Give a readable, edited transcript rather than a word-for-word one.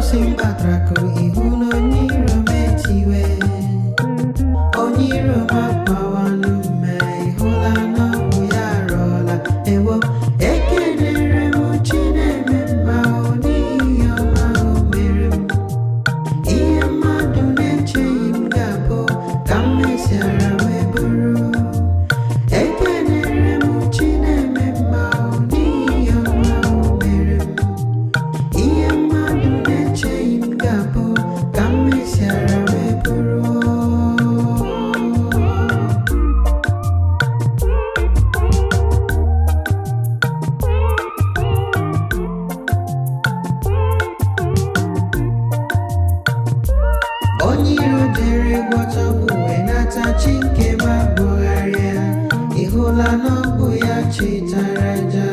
Mbọsị m kpatara akụ, ihu na onye iro m etiwe. Onye iro m akpawanụ mme, ịhụla na ọ bụ ya arọla. Ewo, ekelere m Chi na-eme mma o n'ihi ọma o mere m. Ihe mmadụ na-echeghị m ga-abụ ka m mesịara wee bụrụ. Ekelere m Chi na-eme mma o n'ihi ọma o mere m. Ihe mmadụ na-echeghị m ga-abụ ka m mesịara wee bụrụ. Onye iro jere gwọta ọgwụ wee nata chi nke m abụgharịa. Ị hụla na ọ bụ ya chịtara aja.